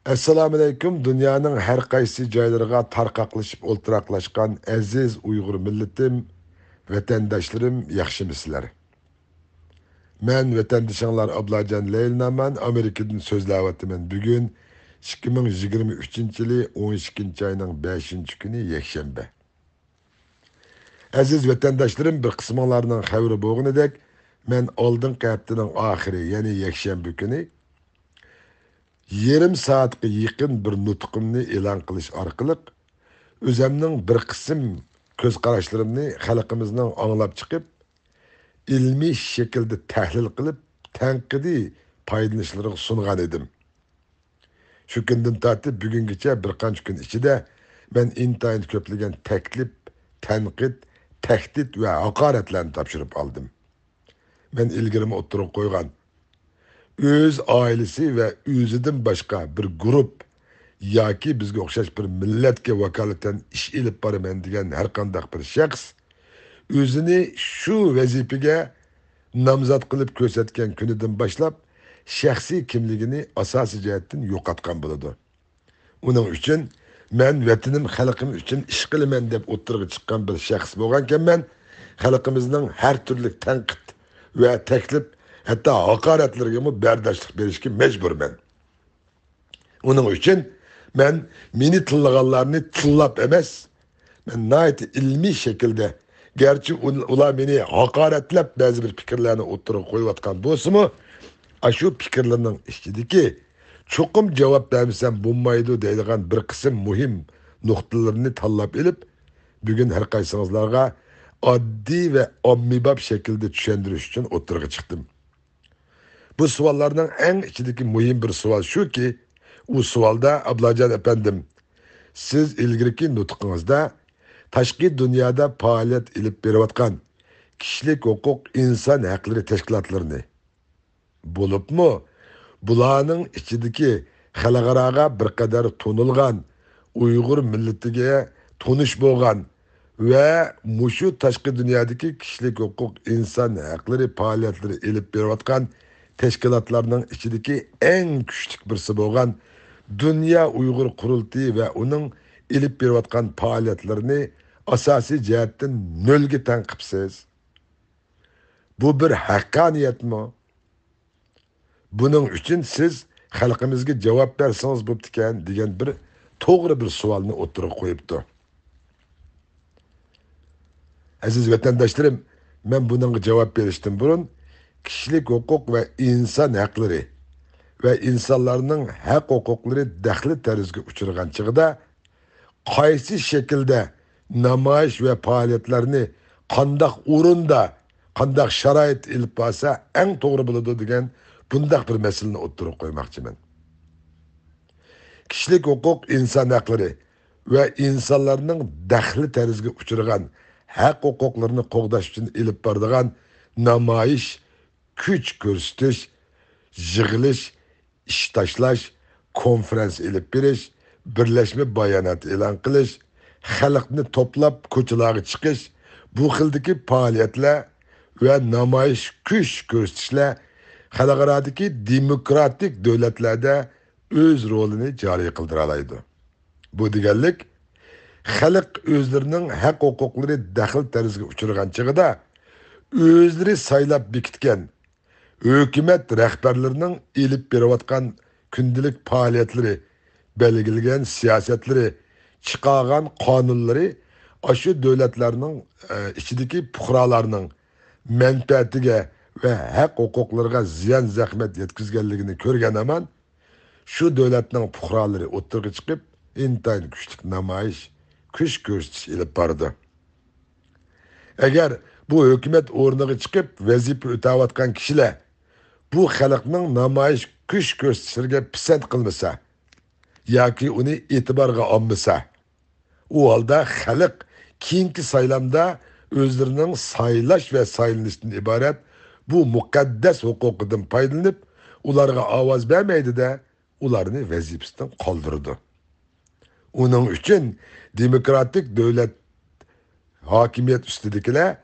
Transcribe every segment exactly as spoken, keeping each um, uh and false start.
ئەسسالامۇئەلەيكۇم، دۇنيانىڭ ھەر قايسى جايلىرىغا تارقاقلىشىپ ئولتۇراقلاشقان ئەزىز ئۇيغۇر مىللىتىم، ۋەتەنداشلىرىم، ياخشىمۇسىلەر؟ مەن ۋەتەندىشىڭلار ئابلاجان لەيلىنامان، ئامېرىكىدىن سۆزلەۋاتىمەن. بۈگۈن ئىككى مىڭ يىگىرمە ئۈچىنچى يىلى ئون ئىككىنچى ئاينىڭ بەشىنچى كۈنى، يەكشەنبە. ئەزىز ۋەتەنداشلىرىم، بىر قىسمىڭلارنىڭ خەۋىرى بولغىنىدەك، مەن ئالدىنقى ھەپتىنىڭ ئاخىرى، يەنى يەكشەنبە كۈنى يېرىم سائەتكە يېقىن بىر نۇتقۇمنى ئېلان قىلىش ئارقىلىق، ئۆزەمنىڭ بىر قىسىم كۆز قاراشلىرىمنى خەلقىمىزنىڭ ئاڭلاپ چىقىپ، ئىلمىي شەكىلدە تەھلىل قىلىپ، تەنقىدىي پايدىلىنىشلىرىغا سۇنغان ئىدىم. شۇ كۈندىن تارتىپ بۈگۈنگىچە بىر قانچە كۈن ئىچىدە مەن ئىنتايىن كۆپلىگەن تەكلىپ، تەنقىد، تەھدىت ۋە ھاقارەتلەرنى تاپشۇرۇپ ئالدىم. مەن ئىلگىرىمۇ ئوتتۇرىغا قويغان، ئۆز ئائىلىسى ۋە ئۆزىدىن باشقا بىر گۇرۇپ ياكى بىزگە ئوخشاش بىر مىللەتكە ۋاكالىتەن ئىش ئېلىپ بارىمەن دېگەن ھەرقانداق بىر شەخس ئۆزىنى شۇ ۋەزىپىگە نامزات قىلىپ كۆرسەتكەن كۈنىدىن باشلاپ شەخسىي كىملىكىنى ئاساسىي جەھەتتىن يوقاتقان بولىدۇ. ئۇنىڭ ئۈچۈن مەن ۋەتىنىم، خەلقىم ئۈچۈن ئىش قىلىمەن دەپ ئوتتۇرىغا چىققان بىر شەخس بولغانكەنمەن، خەلقىمىزنىڭ ھەر تۈرلۈك تەنقىد ۋە تەكلىپ، ھەتتا ھاقارەتلىرىگىمۇ بەرداشلىق بېرىشكە مەجبۇرمەن. ئۇنىڭ ئۈچۈن مەن مېنى تىللىغانلارنى تىللاپ ئەمەس، مەن ناھايىتى ئىلمىي شەكىلدە، گەرچە ئۇل-، ئۇلار مېنى ھاقارەتلەپ بەزى بىر پىكىرلەرنى ئوتتۇرىغا قويۇۋاتقان بولسىمۇ، ئاشۇ پىكىرلىرىنىڭ ئىچىدىكى چوقۇم جاۋاب بەرمىسەم بولمايدۇ دەيدىغان بىر قىسىم مۇھىم نۇقتىلىرىنى تاللاپ ئېلىپ، بۈگۈن ھەر قايسىڭىزلارغا ئاددىي ۋە ئاممىباب شەكىلدە چۈشەندۈرۈش ئۈچۈن ئوتتۇرىغا چىقتىم. بۇ سوئاللارنىڭ ئەڭ ئىچىدىكى مۇھىم بىر سوئال شۇكى، ئۇ سوئالدا، ئابلاجان ئەپەندىم، سىز ئىلگىرىكى نۇتقىڭىزدا تاشقى دۇنيادا پائالىيەت ئېلىپ بېرىۋاتقان كىشىلىك ھوقۇق، ئىنسان ھەقلىرى تەشكىلاتلىرىنى، بولۇپمۇ بۇلارنىڭ ئىچىدىكى خەلقئاراغا بىر قەدەر تونۇلغان، ئۇيغۇر مىللىتىگە تونۇش بولغان ۋە مۇشۇ تاشقى دۇنيادىكى كىشىلىك ھوقۇق، ئىنسان ھەقلىرى پائالىيەتلىرى ئېلىپ بېرىۋاتقان تەشكىلاتلارنىڭ ئىچىدىكى ئەڭ كۈچلۈك بىرسى بولغان دۇنيا ئۇيغۇر قۇرۇلتىيى ۋە ئۇنىڭ ئېلىپ بېرىۋاتقان پائالىيەتلىرىنى ئاساسىي جەھەتتىن نۆلگە تەڭ قىپسىز. بۇ بىر ھەققانىيەتمۇ؟ بۇنىڭ ئۈچۈن سىز خەلقىمىزگە جاۋاب بەرسىڭىز بوپتىكەن، دېگەن بىر توغرا بىر سوئالنى ئوتتۇرىغا قويۇپتۇ. ئەزىز ۋەتەنداشلىرىم، مەن بۇنىڭغا جاۋاب بېرىشتىن بۇرۇن، كىشىلىك ھوقۇق ۋە ئىنسان ھەقلىرى ۋە ئىنسانلارنىڭ ھەق-ھوقۇقلىرى دەخلى-تەرۇزغا ئۇچرىغان چېغىدا، قايسى شەكىلدە نامايىش ۋە پائالىيەتلەرنى قانداق ئورۇندا، قانداق شارائىتتا ئېلىپ بارسا ئەڭ توغرا بولىدۇ دېگەن بۇنداق بىر مەسىلىنى ئوتتۇرىغا قويماقچىمەن. كىشىلىك ھوقۇق، ئىنسان ھەقلىرى ۋە ئىنسانلارنىڭ دەخلى-تەرۇزغا ئۇچرىغان ھەق-ھوقۇقلىرىنى قوغداش ئۈچۈن ئېلىپ بارىدىغان نامايىش، كۈچ كۆرسىتىش، يىغىلىش، ئىش تاشلاش، كونفېرېنس ئېلىپ بېرىش، بىرلەشمە بايانات ئېلان قىلىش، خەلقنى توپلاپ كوچىلارغا چىقىش، بۇ خىلدىكى پائالىيەتلەر ۋە نامايىش، كۈچ كۆرسىتىشلەر خەلقئارادىكى دېموكراتىك دۆلەتلەردە ئۆز رولىنى جارى قىلدۇرالايدۇ. بۇ دېگەنلىك، خەلق ئۆزلىرىنىڭ ھەق-ھوقۇقلىرى دەخلى-تەرۇزغا ئۇچرىغان چېغىدا، ئۆزلىرى سايلاپ بېكىتكەن ھۆكۈمەت رەھبەرلىرىنىڭ ئېلىپ بېرىۋاتقان كۈندىلىك پائالىيەتلىرى، بەلگىلىگەن سىياسەتلىرى، چىقارغان قانۇنلىرى ئاشۇ دۆلەتلەرنىڭ، ئە، ئىچىدىكى پۇقرالارنىڭ مەنپەئەتىگە ۋە ھەق-ھوقۇقلىرىغا زىيان-زەخمەت يەتكۈزگەنلىكىنى كۆرگەن ھامان، شۇ دۆلەتنىڭ پۇقرالىرى ئوتتۇرىغا چىقىپ، ئىنتايىن كۈچلۈك نامايىش، كۈچ كۆرسىتىش ئېلىپ بارىدۇ. ئەگەر بۇ ھۆكۈمەت ئورنىغا چىقىپ ۋەزىپە ئۆتەۋاتقان كىشىلەر بۇ خەلقنىڭ نامايىش، كۈچ كۆرسىتىشلىرىگە پىسەنت قىلمىسا ياكى ئۇنى ئېتىبارغا ئالمىسا، ئۇ ھالدا خەلق كېيىنكى سايلامدا ئۆزلىرىنىڭ سايلاش ۋە سايلىنىشتىن ئىبارەت بۇ مۇقەددەس ھوقۇقىدىن پايدىلىنىپ، ئۇلارغا ئاۋاز بەرمەيدۇ-دە، ئۇلارنى ۋەزىپىسىدىن قالدۇرىدۇ. ئۇنىڭ ئۈچۈن دېموكراتىك دۆلەت ھاكىمىيەت ئۈستىدىكىلەر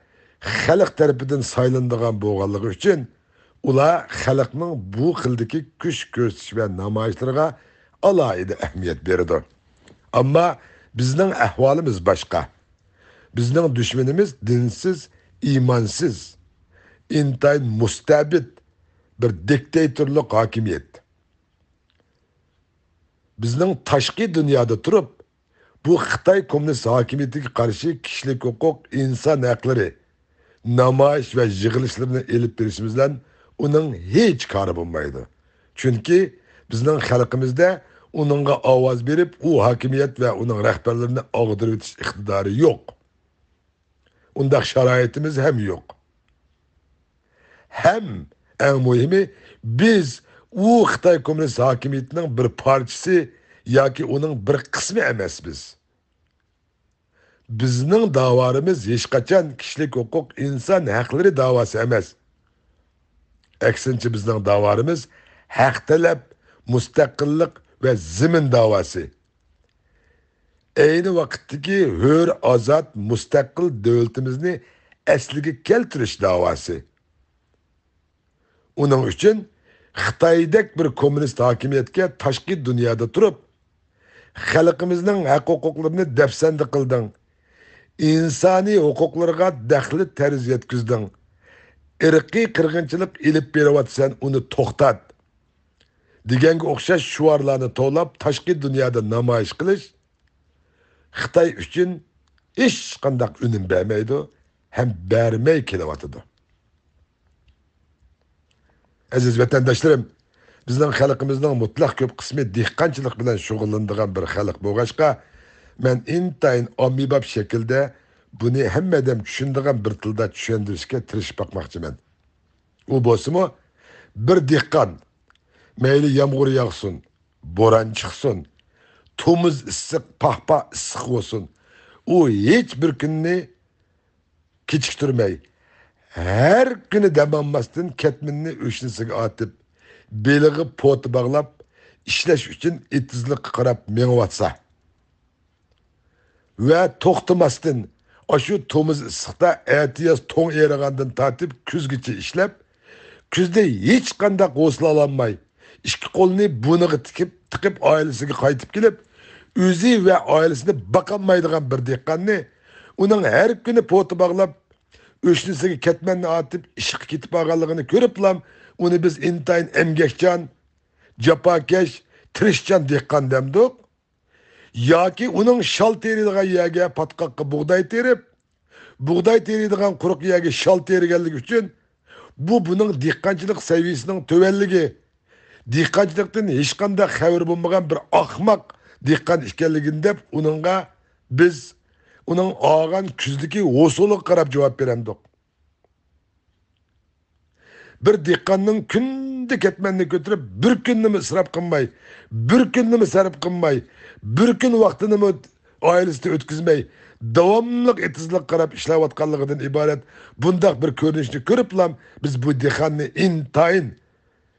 خەلق تەرىپىدىن سايلىنىدىغان بولغانلىقى ئۈچۈن، ئۇلار خەلقنىڭ بۇ خىلدىكى كۈچ كۆرسىتىش ۋە نامايىشلىرىغا ئالاھىدە ئەھمىيەت بېرىدۇ. ئەمما بىزنىڭ ئەھۋالىمىز باشقا. بىزنىڭ دۈشمىنىمىز دىنسىز، ئىمانسىز، ئىنتايىن مۇستەبىت بىر دىكتاتورلۇق ھاكىمىيەت. بىزنىڭ تاشقى دۇنيادا تۇرۇپ، بۇ خىتاي كوممۇنىست ھاكىمىيىتىگە قارشى كىشىلىك ھوقۇق، ئىنسان ھەقلىرى نامايىش ۋە يىغىلىشلىرىنى ئېلىپ بېرىشىمىز بىلەن ئۇنىڭ ھېچ كارى بولمايدۇ. چۈنكى بىزنىڭ خەلقىمىزدە ئۇنىڭغا ئاۋاز بېرىپ، ئۇ ھاكىمىيەت ۋە ئۇنىڭ رەھبەرلىرىنى ئاغدۇرۇۋېتىش ئىقتىدارى يوق. ئۇنداق شارائىتىمىز ھەم يوق. ھەم ئەڭ مۇھىمى، بىز ئۇ خىتاي كوممۇنىست ھاكىمىيىتىنىڭ بىر پارچىسى ياكى ئۇنىڭ بىر قىسمى ئەمەسمىز. بىزنىڭ داۋالىرىمىز ھېچقاچان كىشىلىك ھوقۇق، ئىنسان ھەقلىرى داۋاسى ئەمەس. ئەكسىنچە، بىزنىڭ داۋالىرىمىز ھەق تەلەپ، مۇستەقىللىق ۋە زېمىن داۋاسى. ئەينى ۋاقىتتىكى ھۆر، ئازاد، مۇستەقىل دۆلىتىمىزنى ئەسلىگە كەلتۈرۈش داۋاسى. ئۇنىڭ ئۈچۈن خىتايدەك بىر كوممۇنىست ھاكىمىيەتكە تاشقى دۇنيادا تۇرۇپ، خەلقىمىزنىڭ ھەق-ھوقۇقلىرىنى دەپسەندە قىلدىڭ، ئىنسانىي ھوقۇقلىرىغا دەخلى تەرۇز يەتكۈزدۈڭ، ئىرقىي قىرغىنچىلىق ئېلىپ بېرىۋاتىسەن، ئۇنى توختات، دېگەنگە ئوخشاش شوئارلارنى توۋلاپ، تاشقى دۇنيادا نامايىش قىلىش خىتاي ئۈچۈن ھېچقانداق ئۈنۈم بەرمەيدۇ ھەم بەرمەي كېلىۋاتىدۇ. ئەزىز ۋەتەنداشلىرىم، بىزنىڭ خەلقىمىزنىڭ مۇتلەق كۆپ قىسمى دېھقانچىلىق بىلەن شۇغۇللىنىدىغان بىر خەلق بولغاچقا، مەن ئىنتايىن ئاممىباب شەكىلدە بۇنى ھەممە ئادەم چۈشىنىدىغان بىر تىلدا چۈشەندۈرۈشكە تىرىشىپ باقماقچىمەن. ئۇ بولسىمۇ، بىر دېھقان، مەيلى يامغۇر ياغسۇن، بوران چىقسۇن، تومۇز ئىسسىق، پاھ-پاھ ئىسسىق بولسۇن، ئۇ ھېچ بىر كۈننى كېچىكتۈرمەي، ھەر كۈنى دەم ئالماستىن كەتمىنىنى ئۆشنىسىگە ئاتىپ، بېلىغا پوتا باغلاپ، ئىشلەش ئۈچۈن ئېتىزلىققا قاراپ مېڭىۋاتسا، ۋە توختىماستىن، ئاشۇ تومۇز ئىسسىقتا ئەتىياز توڭ ئېرىغاندىن تارتىپ كۈزگىچە ئىشلەپ، كۈزدە ھېچقانداق ھوسۇل ئالالماي، ئىككى قولىنى بۇرنىغا تىكىپ، تىقىپ، ئائىلىسىگە قايتىپ كېلىپ، ئۆزى ۋە ئائىلىسىنى باقالمايدىغان بىر دېھقاننى، ئۇنىڭ ھەر كۈنى پوتا باغلاپ، ئۆشنىسىگە كەتمەننى ئارتىپ، ئىشقا كېتىپ بارغانلىقىنى كۆرۈپلا، ئۇنى بىز ئىنتايىن ئەمگەكچان، جاپاكەش، تىرىشچان دېھقان دەمدۇق. ياكى ئۇنىڭ شال تېرىيدىغان يەرگە پاتقاققا بۇغداي تېرىپ، بۇغداي تېرىيدىغان قۇرۇق يەرگە شال تېرىگەنلىكى ئۈچۈن، بۇ بۇنىڭ دېھقانچىلىق سەۋىيىسىنىڭ تۆۋەنلىكى، دېھقانچىلىقتىن ھېچقانداق خەۋىرى بولمىغان بىر ئاخماق دېھقان ئىكەنلىكىنى دەپ، ئۇنىڭغا بىز ئۇنىڭ ئالغان كۈزدىكى ھوسۇلىغا قاراپ جاۋاب بېرەمدۇق. بىر دېھقاننىڭ كۈندە كەتمەننى كۆتۈرۈپ، بىر كۈننىمۇ ئىسراپ قىلماي، بىر كۈننىمۇ سەرپ قىلماي، بىر كۈن ۋاقتىنىمۇ ئائىلىسىدە ئۆتكۈزمەي، داۋاملىق ئېتىزلىققا قاراپ ئىشلەۋاتقانلىقىدىن ئىبارەت بۇنداق بىر كۆرۈنۈشنى كۆرۈپلا، بىز بۇ دېھقاننى ئىنتايىن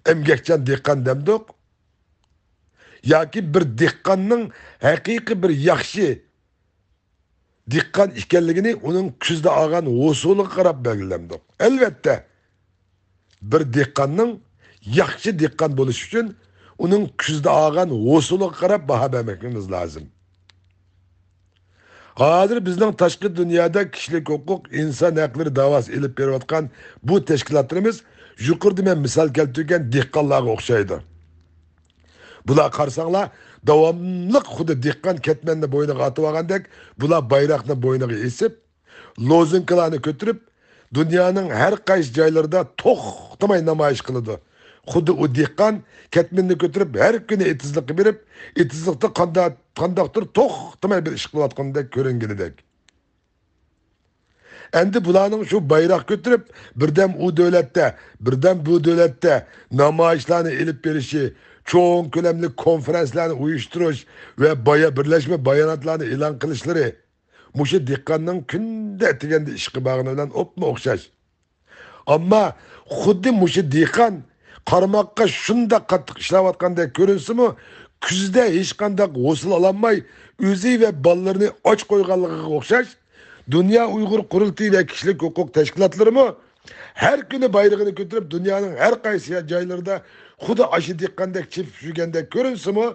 ئەمگەكچان دېھقان دەمدۇق. ياكى بىر دېھقاننىڭ ھەقىقىي بىر ياخشى دېھقان ئىكەنلىكىنى ئۇنىڭ كۈزدە ئالغان ھوسۇلىغا قاراپ بەلگىلەمدۇق. ئەلۋەتتە، بىر دېھقاننىڭ ياخشى دېھقان بولۇشى ئۈچۈن ئۇنىڭ كۈزدە ئالغان ھوسۇلىغا قاراپ باھا بەرمەكلىكىمىز لازىم. ھازىر بىزنىڭ تاشقى دۇنيادا كىشىلىك ھوقۇق، ئىنسان ھەقلىرى داۋاسى ئېلىپ بېرىۋاتقان بۇ تەشكىلاتلىرىمىز يۇقىرىدا مەن مىسال كەلتۈرگەن دېھقانلارغا ئوخشايدۇ. بۇلار قارىساڭلار، داۋاملىق خۇددى دېھقان كەتمەننى بوينىغا ئاتىۋالغاندەك، بۇلار بايراقنى بوينىغا ئېسىپ، لوزۇنكىلارنى كۆتۈرۈپ، دۇنيانىڭ ھەر قايسى جايلىرىدا توختىماي نامايىش قىلىدۇ. خۇددى ئۇ دېھقان كەتمىنىنى كۆتۈرۈپ، ھەر كۈنى ئېتىزلىققا بېرىپ، ئېتىزلىقتا قاندا-، قانداقتۇر توختىماي بىر ئىش قىلىۋاتقاندەك كۆرۈنگىنىدەك. ئەمدى بۇلارنىڭ شۇ بايراق كۆتۈرۈپ، بىردەم ئۇ دۆلەتتە، بىردەم بۇ دۆلەتتە نامايىشلارنى ئېلىپ بېرىشى، چوڭ كۆلەملىك كونفېرانسلارنى ئۇيۇشتۇرۇش ۋە بايا-، بىرلەشمە باياناتلارنى ئېلان قىلىشلىرى، مۇشۇ دېھقاننىڭ كۈندە ئەتىگەندە ئىشقا بارغىنى بىلەن ئوپمۇ ئوخشاش. ئەمما خۇددى مۇشۇ دېھقان قارىماققا شۇنداق قاتتىق ئىشلەۋاتقاندەك كۆرۈنسىمۇ، كۈزدە ھېچقانداق ھوسۇل ئالالماي، ئۆزى ۋە بالىلىرىنى ئاچ قويغانلىقىغا ئوخشاش، دۇنيا ئۇيغۇر قۇرۇلتىيى ۋە كىشىلىك ھوقۇق تەشكىلاتلىرىمۇ ھەر كۈنى بايرىقىنى كۆتۈرۈپ، دۇنيانىڭ ھەر قايسى جايلىرىدا خۇددى ئاشۇ دېھقاندەك چېپىپ يۈرگەندەك كۆرۈنسىمۇ،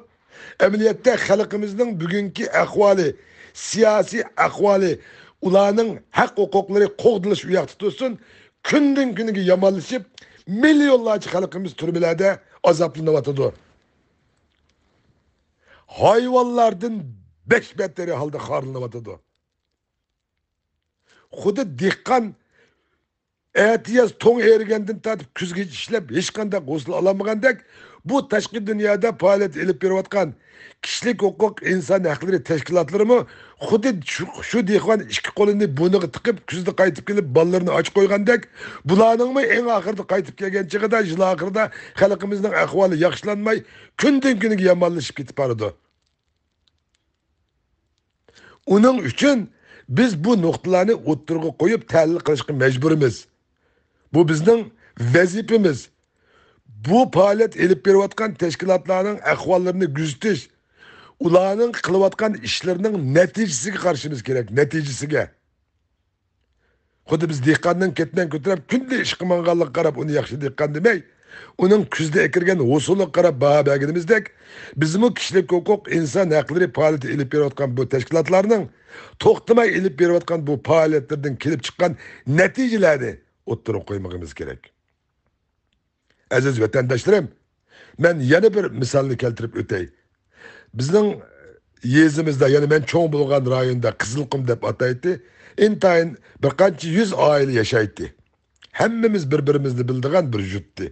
ئەمەلىيەتتە خەلقىمىزنىڭ بۈگۈنكى ئەھۋالى، سىياسىي ئەھۋالى، ئۇلارنىڭ ھەق ھوقۇقلىرى قوغدىلىش ئۇ ياقتا تۇرسۇن، كۈندىن كۈنگە يامانلىشىپ، مىليونلارچە خەلقىمىز تۈرمىلەردە ئازابلىنىۋاتىدۇ. ھايۋانلاردىن بەك بەتتەر ھالدا خارلىنىۋاتىدۇ. خۇددى دېھقان ئەتىياز توڭ ئېرىگەندىن تارتىپ كۈزگىچە ئىشلەپ، ھېچقانداق ھوسۇل ئالالمىغاندەك، بۇ تاشقى دۇنيادا پائالىيەت ئېلىپ بېرىۋاتقان كىشىلىك ھوقۇق، ئىنسان ھەقلىرى تەشكىلاتلىرىمۇ خۇددى شۇ، شۇ دېھقان ئىككى قولىنى بۇرنىغا تىقىپ، كۈزدە قايتىپ كېلىپ بالىلىرىنى ئاچ قويغاندەك، بۇلارنىڭمۇ ئەڭ ئاخىرىدا قايتىپ كەلگەن چېغىدا، يىل ئاخىرىدا خەلقىمىزنىڭ ئەھۋالى ياخشىلانماي، كۈندىن كۈنگە يامانلىشىپ كېتىپ بارىدۇ. ئۇنىڭ ئۈچۈن بىز بۇ نۇقتىلارنى ئوتتۇرىغا قويۇپ تەھلىل قىلىشقا مەجبۇرمىز. بۇ بىزنىڭ ۋەزىپىمىز. بۇ پائالىيەت ئېلىپ بېرىۋاتقان تەشكىلاتلارنىڭ ئەھۋاللىرىنى كۆزىتىش، ئۇلارنىڭ قىلىۋاتقان ئىشلىرىنىڭ نەتىجىسىگە قارىشىمىز كېرەك، نەتىجىسىگە. خۇددى بىز دېھقاننىڭ كەتمەن كۆتۈرەپ، كۈندە ئىشقا ماڭغانلىقىغا قاراپ ئۇنى ياخشى دېھقان دېمەي، ئۇنىڭ كۈزدە ئەكىرگەن ھوسۇلىغا قاراپ باھا بەرگىنىمىزدەك، بىزمۇ كىشىلىك ھوقۇق، ئىنسان ھەقلىرى پائالىيىتى ئېلىپ بېرىۋاتقان بۇ تەشكىلاتلارنىڭ توختىماي ئېلىپ بېرىۋاتقان بۇ پائالىيەتلىرىدىن كېلىپ چىققان نەتىجىلەرنى ئوتتۇرىغا قويمىغىمىز كېرەك. ئەزىز ۋەتەنداشلىرىم، مەن يەنە بىر مىسالنى كەلتۈرۈپ ئۆتەي. بىزنىڭ يېزىمىزدا، يەنى مەن چوڭ بولغان رايوندا قىزىلقۇم دەپ ئاتايتتى. ئىنتايىن بىر قانچە يۈز ئائىلە ياشايتتى. ھەممىمىز بىر-بىرىمىزنى بىلىدىغان بىر يۇرتتى.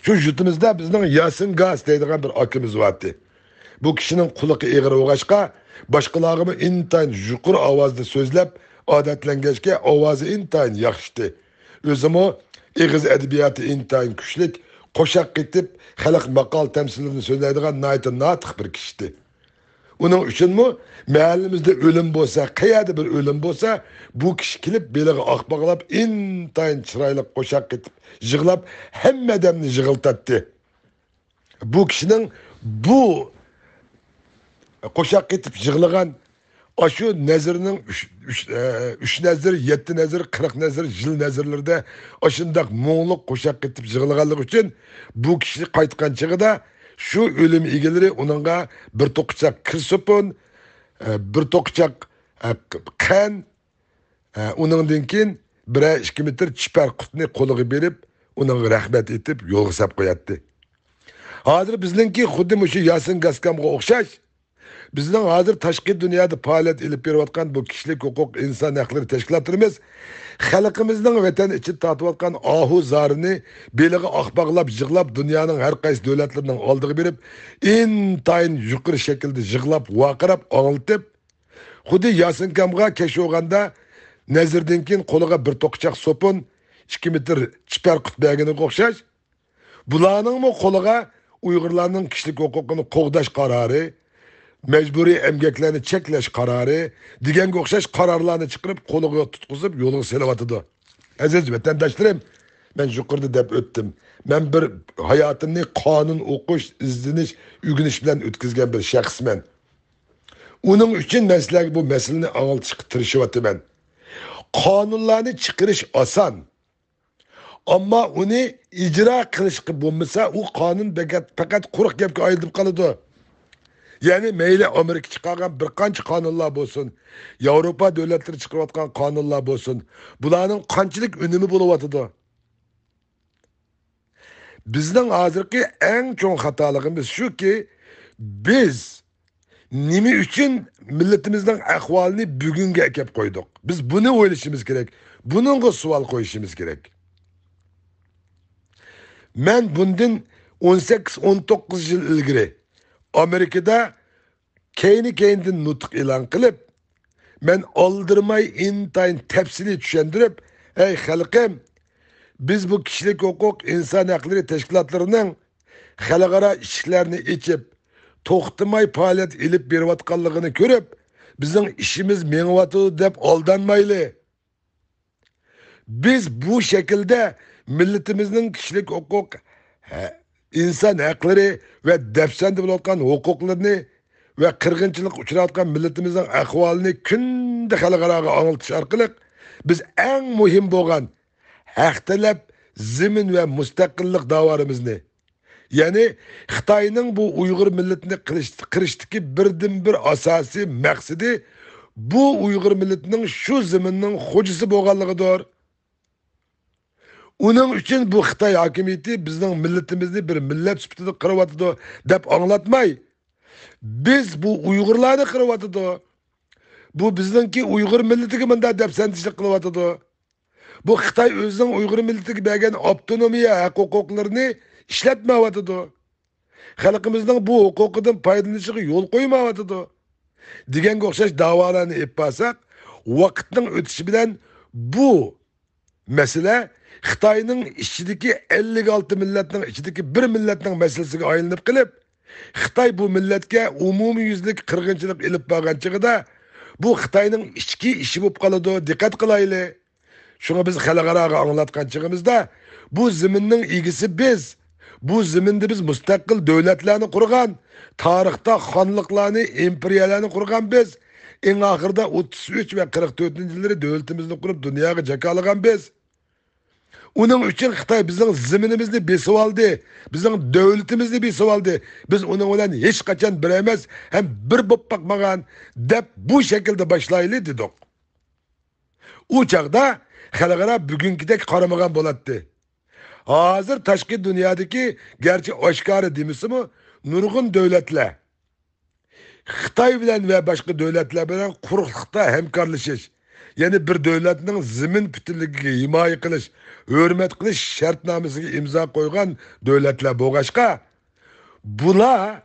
شۇ يۇرتىمىزدا بىزنىڭ ياسىن گاس دەيدىغان بىر ئاكىمىز بارتى. بۇ كىشىنىڭ قۇلىقى ئېغىر بولغاچقا، باشقىلارغىمۇ ئىنتايىن يۇقىرى ئاۋازدا سۆزلەپ، ئادەتلەنگەچكە ئاۋازى ئىنتايىن ياخشىتى. ئۆزىمۇ ئېغىز ئەدەبىياتى ئىنتايىن كۈچلۈك، قوشاق قېتىپ، خەلق ماقال تەمسىللىرىنى سۆزلەيدىغان ناھايىتى ناتىق بىر كىشىتى. ئۇنىڭ ئۈچۈنمۇ مەھەللىمىزدە ئۆلۈم بولسا، قەيەردە بىر ئۆلۈم بولسا، بۇ كىشى كېلىپ بېلىغا ئاق باغلاپ، ئىنتايىن چىرايلىق قوشاق قېتىپ يىغلاپ، ھەممە ئادەمنى يىغلىتاتتى. بۇ كىشىنىڭ بۇ قوشاق قېتىپ يىغلىغان ئاشۇ نەزىرنىڭ ئۈچ، ئۈچ، ئە، ئۈچ نەزىر، يەتتە نەزىر، قىرىق نەزىر، يىل نەزىرلىرىدە ئاشۇنداق مۇڭلۇق قوشاق قېتىپ يىغلىغانلىقى ئۈچۈن بۇ كىشى قايتقان چېغىدا شۇ ئۆلۈم ئىگىلىرى ئۇنىڭغا بىر توقىچاق كىر سوپۇن، ئە، بىر توقىچاق، ئە، قەن، ئە، ئۇنىڭدىن كېيىن بىرەر ئىككى مېتىر چىپەر قۇتنى قولىغا بېرىپ، ئۇنىڭغا رەھمەت ئېيتىپ، يولغا سەپ قوياتتى. ھازىر بىزنىڭكى خۇددى مۇشۇ ياسىن گاسكامغا ئوخشاش، بىزنىڭ ھازىر تاشقى دۇنيادا پائالىيەت ئېلىپ بېرىۋاتقان بۇ كىشىلىك ھوقۇق، ئىنسان ھەقلىرى تەشكىلاتلىرىمىز خەلقىمىزنىڭ ۋەتەن ئىچىدە تارتىۋاتقان ئاھۇ زارىنى بېلىغا ئاق باغلاپ يىغلاپ، دۇنيانىڭ ھەر قايسى دۆلەتلىرىنىڭ ئالدىغا بېرىپ، ئىنتايىن يۇقىرى شەكىلدە يىغلاپ، ۋارقىراپ، ئاڭلىتىپ، خۇددى ياسىنكامغا كەچ بولغاندا نەزىردىن كېيىن قولىغا بىر توقىچاق سوپۇن، ئىككى مېتىر چىپەر قۇت بەرگىنىگە ئوخشاش، بۇلارنىڭمۇ قولىغا ئۇيغۇرلارنىڭ كىشىلىك ھوقۇقىنى قوغداش قارارى، مەجبۇرىي ئەمگەكلەرنى چەكلەش قارارى دېگەنگە ئوخشاش قارارلارنى چىقىرىپ، قولىغا تۇتقۇزۇپ، يولغا سېلىۋاتىدۇ. ئەزىز ۋەتەنداشلىرىم، مەن يۇقىرىدا دەپ ئۆتتۈم. مەن بىر ھاياتىمنى قانۇن ئوقۇش، ئىزدىنىش، ئۆگىنىش بىلەن ئۆتكۈزگەن بىر شەخسمەن. ئۇنىڭ ئۈچۈن مەن سىلەرگە بۇ مەسىلىنى ئاڭلىتىشقا تىرىشىۋاتىمەن. قانۇنلارنى چىقىرىش ئاسان. ئەمما ئۇنى ئىجرا قىلىشقا بولمىسا، ئۇ قانۇن پەقەت، پەقەت قۇرۇق گەپكە ئايلىنىپ قالىدۇ. يەنى مەيلى ئامېرىكا چىقارغان بىر قانچە قانۇنلار بولسۇن، ياۋروپا دۆلەتلىرى چىقىرىۋاتقان قانۇنلار بولسۇن، بۇلارنىڭ قانچىلىك ئۈنۈمى بولۇۋاتىدۇ؟ بىزنىڭ ھازىرقى ئەڭ چوڭ خاتالىقىمىز شۇكى، بىز نېمە ئۈچۈن مىللىتىمىزنىڭ ئەھۋالىنى بۈگۈنگە ئەكەپ قويدۇق؟ بىز بۇنى ئويلىشىمىز كېرەك. بۇنىڭغا سوئال قويۇشىمىز كېرەك. مەن بۇندىن ئون سەككىز، ئون توققۇز يىل ئىلگىرى ئامېرىكىدا كەينى-كەينىدىن نۇتۇق ئېلان قىلىپ، مەن ئالدىرىماي ئىنتايىن تەپسىلىي چۈشەندۈرۈپ، ئەي خەلقىم، بىز بۇ كىشىلىك ھوقۇق، ئىنسان ھەقلىرى تەشكىلاتلىرىنىڭ خەلقئارا ئىشىكلەرنى ئېچىپ، توختىماي پائالىيەت ئېلىپ بېرىۋاتقانلىقىنى كۆرۈپ، بىزنىڭ ئىشىمىز مېڭىۋاتىدۇ دەپ ئالدانمايلى. بىز بۇ شەكىلدە مىللىتىمىزنىڭ كىشىلىك ھوقۇق، ھە، ئىنسان ھەقلىرى ۋە دەپسەندە بولۇۋاتقان ھوقۇقلىرىنى ۋە قىرغىنچىلىققا ئۇچراۋاتقان مىللىتىمىزنىڭ ئەھۋالىنى كۈندە خەلقئاراغا ئاڭلىتىش ئارقىلىق بىز ئەڭ مۇھىم بولغان ھەق تەلەپ، زېمىن ۋە مۇستەقىللىق داۋالىرىمىزنى، يەنى خىتاينىڭ بۇ ئۇيغۇر مىللىتىنى قىرىش-، قىرىشتىكى بىردىنبىر ئاساسىي مەقسىتى بۇ ئۇيغۇر مىللىتىنىڭ شۇ زېمىننىڭ خوجىسى بولغانلىقىدۇر. ئۇنىڭ ئۈچۈن بۇ خىتاي ھاكىمىيىتى بىزنىڭ مىللىتىمىزنى بىر مىللەت سۈپىتىدە قىرىۋاتىدۇ دەپ ئاڭلاتماي، بىز بۇ ئۇيغۇرلارنى قىرىۋاتىدۇ. بۇ بىزنىڭكى ئۇيغۇر مىللىتىگە مۇنداق دەپسەندىچىلىك قىلىۋاتىدۇ. بۇ خىتاي ئۆزىنىڭ ئۇيغۇر مىللىتىگە بەرگەن ئاپتونومىيە ھەق-ھوقۇقلىرىنى ئىشلەتمەيۋاتىدۇ. خەلقىمىزنىڭ بۇ ھوقۇقىدىن پايدىلىنىشىغا يول قويمايۋاتىدۇ. دېگەنگە ئوخشاش داۋالارنى ئېلىپ بارساق، ۋاقىتنىڭ ئۆتۈشى بىلەن بۇ مەسىلە خىتاينىڭ ئىچىدىكى ئەللىك ئالتە مىللەتنىڭ ئىچىدىكى بىر مىللەتنىڭ مەسىلىسىگە ئايلىنىپ قېلىپ، خىتاي بۇ مىللەتكە ئومۇميۈزلۈك قىرغىنچىلىق ئېلىپ بارغان چېغىدا، بۇ خىتاينىڭ ئىچكى ئىشى بولۇپ قالىدۇ، دىققەت قىلايلى. شۇڭا بىز خەلقئاراغا ئاڭلاتقان چېغىمىزدا، بۇ زېمىننىڭ ئىگىسى بىز، بۇ زېمىندا بىز مۇستەقىل دۆلەتلەرنى قۇرغان، تارىختا خانلىقلارنى، ئىمپېرىيەلەرنى قۇرغان بىز، ئەڭ ئاخىرىدا ئوتتۇز ئۈچ ۋە قىرىق تۆتىنچى يىللىرى دۆلىتىمىزنى قۇرۇپ، دۇنياغا جاكارلىغان بىز. ئۇنىڭ ئۈچۈن خىتاي بىزنىڭ زېمىنىمىزنى بېسىۋالدى، بىزنىڭ دۆلىتىمىزنى بېسىۋالدى. بىز ئۇنىڭ بىلەن ھېچقاچان بىر ئەمەس، ھەم بىر بولۇپ باقمىغان، دەپ بۇ شەكىلدە باشلايلى دېدۇق. ئۇ چاغدا خەلقئارا بۈگۈنكىدەك قارىمىغان بولاتتى. ھازىر تاشقى دۇنيادىكى گەرچە ئاشكارا دېمىسىمۇ، نۇرغۇن دۆلەتلەر خىتاي بىلەن ۋە باشقا دۆلەتلەر بىلەن قۇرۇقلۇقتا ھەمكارلىشىش، يەنى بىر دۆلەتنىڭ زېمىن پۈتۈنلۈكىگە ھىمايە قىلىش، ھۆرمەت قىلىش شەرتنامىسىگە ئىمزا قويغان دۆلەتلەر بولغاچقا، بۇلار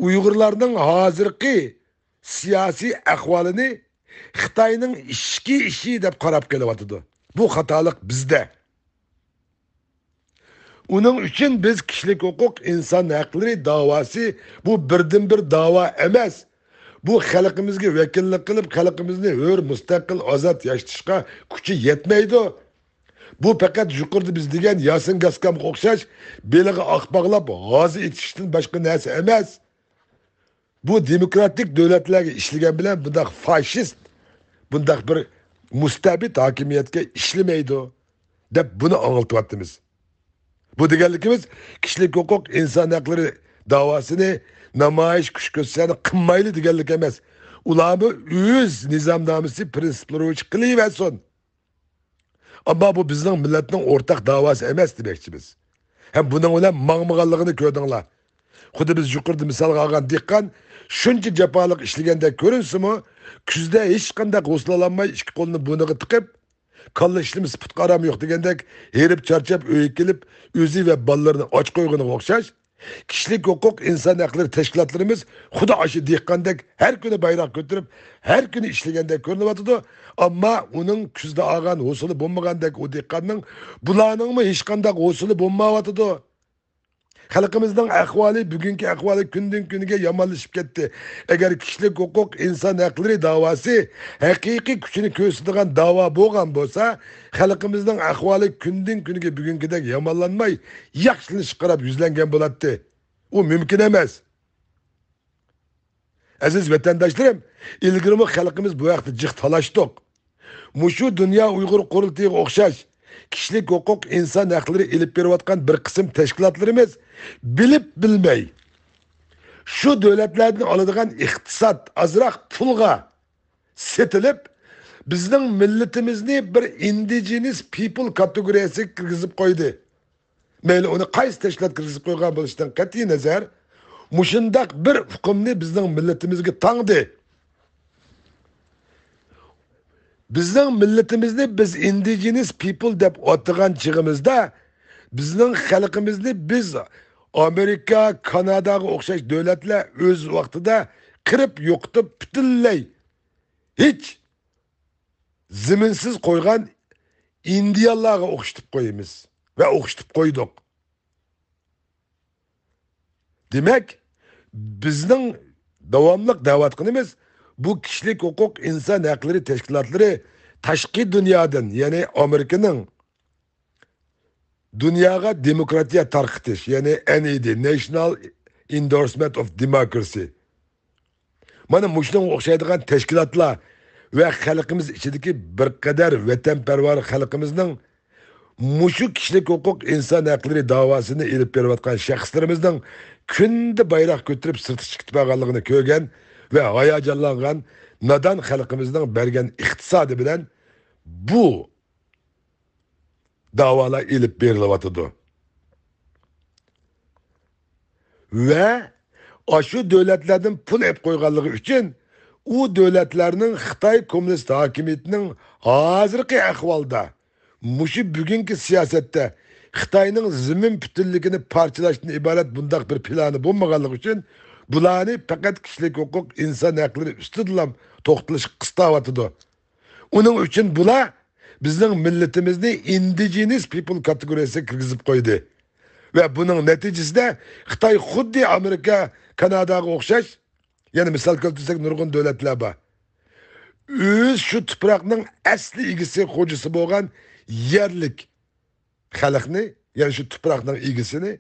ئۇيغۇرلارنىڭ ھازىرقى سىياسىي ئەھۋالىنى خىتاينىڭ ئىچكى ئىشى دەپ قاراپ قېلىۋاتىدۇ. بۇ خاتالىق بىزدە. ئۇنىڭ ئۈچۈن بىز كىشىلىك ھوقۇق، ئىنسان ھەقلىرى داۋاسى، بۇ بىردىنبىر داۋا ئەمەس. بۇ خەلقىمىزگە ۋەكىللىك قىلىپ، خەلقىمىزنى ھۆر، مۇستەقىل، ئازاد ياشىتىشقا كۈچى يەتمەيدۇ. بۇ پەقەت يۇقىرىدا بىز دېگەن ياسىن گاسكامغا ئوخشاش بېلىغا ئاق باغلاپ ھازا ئېتىشتىن باشقا نەرسە ئەمەس. بۇ دېموكراتىك دۆلەتلەرگە ئىشلىگەن بىلەن بۇنداق فاشىست، بۇنداق بىر مۇستەبىت ھاكىمىيەتكە ئىشلىمەيدۇ، دەپ بۇنى ئاڭلىتىۋاتىمىز. بۇ دېگەنلىكىمىز، كىشىلىك ھوقۇق، ئىنسان ھەقلىرى داۋاسىنى نامايىش، كۈچ كۆرسەتسەڭلار قىلمايلى دېگەنلىك ئەمەس. ئۇلارمۇ ئۆز نىزامنامىسى، پرىنسىپلىرى بويىچە قىلىۋەرسۇن. ئەمما بۇ بىزنىڭ مىللەتنىڭ ئورتاق داۋاسى ئەمەس دېمەكچىمىز. ھەم بۇنىڭ بىلەن ماڭمىغانلىقىنى كۆردۈڭلار. خۇددى بىز يۇقىرىدا مىسالغا ئالغان دېھقان شۇنچە جاپالىق ئىشلىگەندەك كۆرۈنسىمۇ، كۈزدە ھېچقانداق ھوسۇل ئالالماي ئىككى قولىنى بۇرنىغا تىقىپ، كاللا ئىشلىمىسە پۇتقا ئارام يوق دېگەندەك ھېرىپ چارچاپ ئۆيگە كېلىپ، ئۆزى ۋە بالىلىرىنى ئاچ قويغىنىغا ئوخشاش، كىشىلىك ھوقۇق، ئىنسان ھەقلىرى تەشكىلاتلىرىمىز خۇددى ئاشۇ دېھقاندەك ھەر كۈنى بايراق كۆتۈرۈپ، ھەر كۈنى ئىشلىگەندەك كۆرۈنۈۋاتىدۇ. ئەمما ئۇنىڭ كۈزدە ئالغان ھوسۇلى بولمىغاندەك ئۇ دېھقاننىڭ، بۇلارنىڭمۇ ھېچقانداق ھوسۇلى بولمايۋاتىدۇ. خەلقىمىزنىڭ ئەھۋالى، بۈگۈنكى ئەھۋالى كۈندىن كۈنگە يامانلىشىپ كەتتى. ئەگەر كىشىلىك ھوقۇق، ئىنسان ھەقلىرى داۋاسى ھەقىقىي كۈچىنى كۆرسىتىدىغان داۋا بولغان بولسا، خەلقىمىزنىڭ ئەھۋالى كۈندىن كۈنگە بۈگۈنكىدەك يامانلانماي، ياخشىلىنىشقا قاراپ يۈزلەنگەن بولاتتى. ئۇ مۇمكىن ئەمەس. ئەزىز ۋەتەنداشلىرىم، ئىلگىرىمۇ خەلقىمىز بۇ ھەقتە جىق تالاشتۇق. مۇشۇ دۇنيا ئۇيغۇر قۇرۇلتىيىغا ئوخشاش كىشىلىك ھوقۇق، ئىنسان ھەقلىرى ئېلىپ بېرىۋاتقان بىر قىسىم تەشكىلاتلىرىمىز بىلىپ بىلمەي شۇ دۆلەتلەردىن ئالىدىغان ئىقتىساد، ئازراق پۇلغا سېتىلىپ، بىزنىڭ مىللىتىمىزنى بىر ئىندىجېنىس پىپل كاتېگورىيەسىگە كىرگۈزۈپ قويدى. مەيلى ئۇنى قايسى تەشكىلات كىرگۈزۈپ قويغان بولۇشىدىن قەتئىي نەزەر، مۇشۇنداق بىر ئۇقۇمنى بىزنىڭ مىللىتىمىزگە تاڭدى. بىزنىڭ مىللىتىمىزنى بىز ئىندىجېنىس پىپل دەپ ئاتىغان چېغىمىزدا، بىزنىڭ خەلقىمىزنى بىز ئامېرىكا، كاناداغا ئوخشاش دۆلەتلەر ئۆز ۋاقتىدا قىرىپ يوقىتىپ، پۈتۈنلەي ھېچ زېمىنسىز قويغان ئىندىيانلارغا ئوخشىتىپ قويىمىز ۋە ئوخشىتىپ قويدۇق. دېمەك، بىزنىڭ داۋاملىق دەۋاتقىنىمىز، بۇ كىشىلىك ھوقۇق، ئىنسان ھەقلىرى تەشكىلاتلىرى تاشقى دۇنيادىن، يەنى ئامېرىكىنىڭ دۇنياغا دېموكراتىيە تارقىتىش، يەنى NED، National Endorsement of Democracy. مانا مۇشۇنىڭغا ئوخشايدىغان تەشكىلاتلار ۋە خەلقىمىز ئىچىدىكى بىر قەدەر ۋەتەنپەرۋەر خەلقىمىزنىڭ مۇشۇ كىشىلىك ھوقۇق، ئىنسان ھەقلىرى داۋاسىنى ئېلىپ بېرىۋاتقان شەخسلىرىمىزنىڭ كۈندە بايراق كۆتۈرۈپ سىرتقا چىقىپ بارغانلىقىنى كۆرگەن ۋە ھاياجانلانغان نادان خەلقىمىزنىڭ بەرگەن ئىقتىسادى بىلەن بۇ داۋالار ئېلىپ بېرىلىۋاتىدۇ. ۋە ئاشۇ دۆلەتلەردىن پۇل ئېلىپ قويغانلىقى ئۈچۈن، ئۇ دۆلەتلەرنىڭ خىتاي كوممۇنىست ھاكىمىيىتىنىڭ ھازىرقى ئەھۋالدا مۇشۇ بۈگۈنكى سىياسەتتە خىتاينىڭ زېمىن پۈتۈنلۈكىنى پارچىلاشتىن ئىبارەت بۇنداق بىر پىلانى بولمىغانلىقى ئۈچۈن، بۇلارنى پەقەت كىشىلىك ھوقۇق، ئىنسان ھەقلىرى ئۈستىدىلا توختىلىشقا قىستاۋاتىدۇ. ئۇنىڭ ئۈچۈن بۇلار بىزنىڭ مىللىتىمىزنى indigenous people كاتېگورىيەسىگە كىرگۈزۈپ قويدى. ۋە بۇنىڭ نەتىجىسىدە خىتاي خۇددى ئامېرىكا، كاناداغا ئوخشاش، يەنە مىسال كەلتۈرسەك نۇرغۇن دۆلەتلەر بار. ئۆز شۇ تۇپراقنىڭ ئەسلى ئىگىسى، خوجىسى بولغان يەرلىك خەلقنى، يەنى شۇ تۇپراقنىڭ ئىگىسىنى،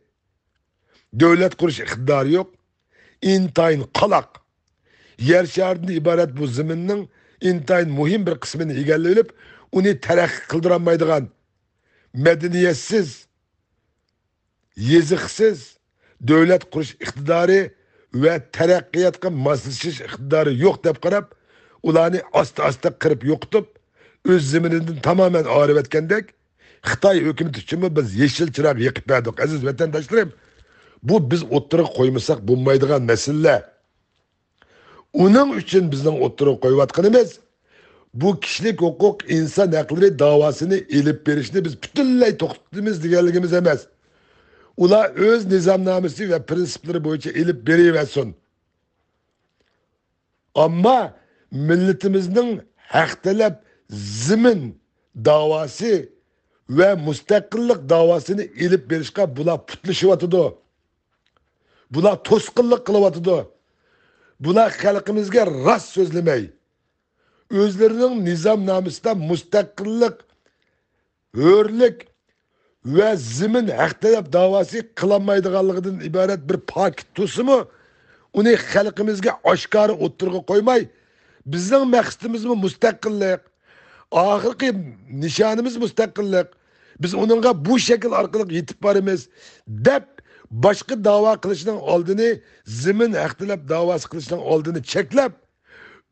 دۆلەت قۇرۇش ئىقتىدارى يوق، ئىنتايىن قالاق، يەر شارىدىن ئىبارەت بۇ زېمىننىڭ ئىنتايىن مۇھىم بىر قىسمىنى ئىگىلىۋېلىپ، ئۇنى تەرەققىي قىلدۇرالمايدىغان، مەدەنىيەتسىز، يېزىقسىز، دۆلەت قۇرۇش ئىقتىدارى ۋە تەرەققىياتقا ماسلىشىش ئىقتىدارى يوق دەپ قاراپ، ئۇلارنى ئاستا-ئاستا قىرىپ يوقىتىپ، ئۆز زېمىنىدىن تامامەن ئايرىۋەتكەندەك، خىتاي ھۆكۈمىتى ئۈچۈنمۇ بىز يېشىل چىراغ يېقىپ بەردۇق. ئەزىز ۋەتەنداشلىرىم، بۇ بىز ئوتتۇرىغا قويمىساق بولمايدىغان مەسىلىلەر. ئۇنىڭ ئۈچۈن بىزنىڭ ئوتتۇرىغا قويۇۋاتقىنىمىز، بۇ كىشىلىك ھوقۇق، ئىنسان ھەقلىرى داۋاسىنى ئېلىپ بېرىشنى بىز پۈتۈنلەي توختىتىمىز دېگەنلىكىمىز ئەمەس. ئۇلار ئۆز نىزامنامىسى ۋە پىرىنسىپلىرى بويىچە ئېلىپ بېرىۋەرسۇن. ئەمما مىللىتىمىزنىڭ ھەق تەلەپ زېمىن داۋاسى ۋە مۇستەقىللىق داۋاسىنى ئېلىپ بېرىشقا بۇلار پۇتلىشىۋاتىدۇ. بۇلار توسقۇنلۇق قىلىۋاتىدۇ. بۇلار خەلقىمىزگە راست سۆزلىمەي، ئۆزلىرىنىڭ نىزامنامىسىدا مۇستەقىللىق، ھۆرلۈك ۋە زېمىن ھەق تەلەپ داۋاسى قىلالمايدىغانلىقىدىن ئىبارەت بىر پاكىت تۇرسىمۇ، ئۇنى خەلقىمىزگە ئاشكارا ئوتتۇرىغا قويماي، بىزنىڭ مەقسىتىمىزمۇ مۇستەقىللىق، ئاخىرقى نىشانىمىز مۇستەقىللىق، بىز ئۇنىڭغا بۇ شەكىل ئارقىلىق يېتىپ بارىمىز، دەپ باشقا داۋا قىلىشنىڭ ئالدىنى، زېمىن ھەق تەلەپ داۋاسى قىلىشنىڭ ئالدىنى چەكلەپ،